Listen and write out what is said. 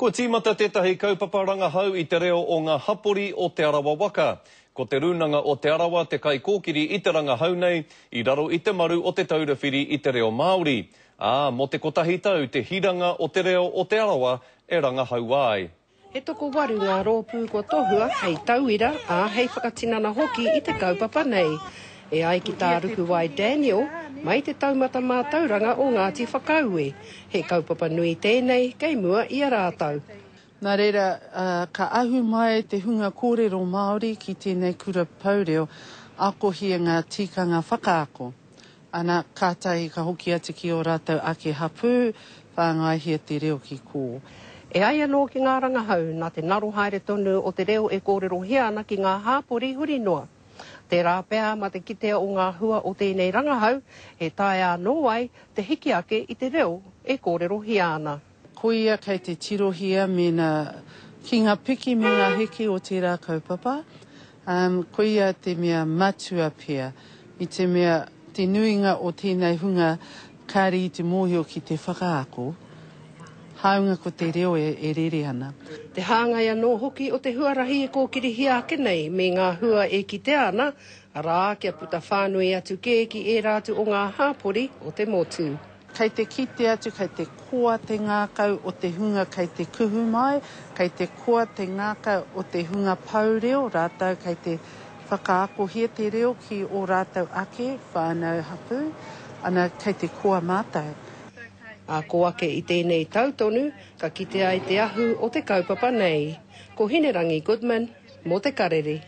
Kua tīmata tētahi kaupapa rangahau i te reo o ngā hapori o Te Arawa waka. Ko Te Rūnanga o Te Arawa te kaikōkiri i te rangahau nei, i raro i te maru o Te Taura Whiri i te Reo Māori. Ā, mō te kotahi tau te hiranga o te reo o Te Arawa e rangahaua ai. He tokowaru ngā rōpū kua tohua hei tauira, ā, hei whakatinana hoki i te kaupapa nei. E ai ki tā Rukuwai Daniel, mai te Taumata Mātauranga o Ngāti Whakaue, he kaupapa nui tēnei kei mua i a rātou. Nā reira, ka ahu mai te hunga kōrero Māori ki tēnei kura pou reo, akohia ngā tikanga whakaako. Ana, kātahi ka hoki atu ki ō rātou ake hapū, whāngaihia te reo ki kō. E ai anō ki ngā rangahau, nā te ngaro haere tonu o te reo e kōrerohia ana ki ngā hāpori huri noa. Tērā pea mā te kitea o ngā hua o tēnei rangahau, e taea anō ai te hiki ake i te reo e kōrerohia ana. Koia kei te tirohia mēnā ki ngā piki me ngā heke o tērā kaupapa, koia te mea matua pea, i te mea te nuinga o tēnei hunga kāre i te mōhio ki te whakaako, hāunga ko te reo e rere ana. Te hāngai anō hoki o te huarahi e kōkirihia ake nei me ngā hua e kitea ana, arā, kia puta whānui atu kē ki ērā atu o ngā hāpori o te motu. Kei te kite atu, kei te koa te ngākau o te hunga kei te kuhu mai, kei te koa te ngākau o te hunga pou reo, rātou kei te whakaakohia te reo ki ō rātou ake whānau hapū, ana kei te koa mātou. Ā kō ake i tēnei tau tonu, ka kitea ai te ahu o te kaupapa nei. Ko Hinerangi Goodman, mō Te Karere.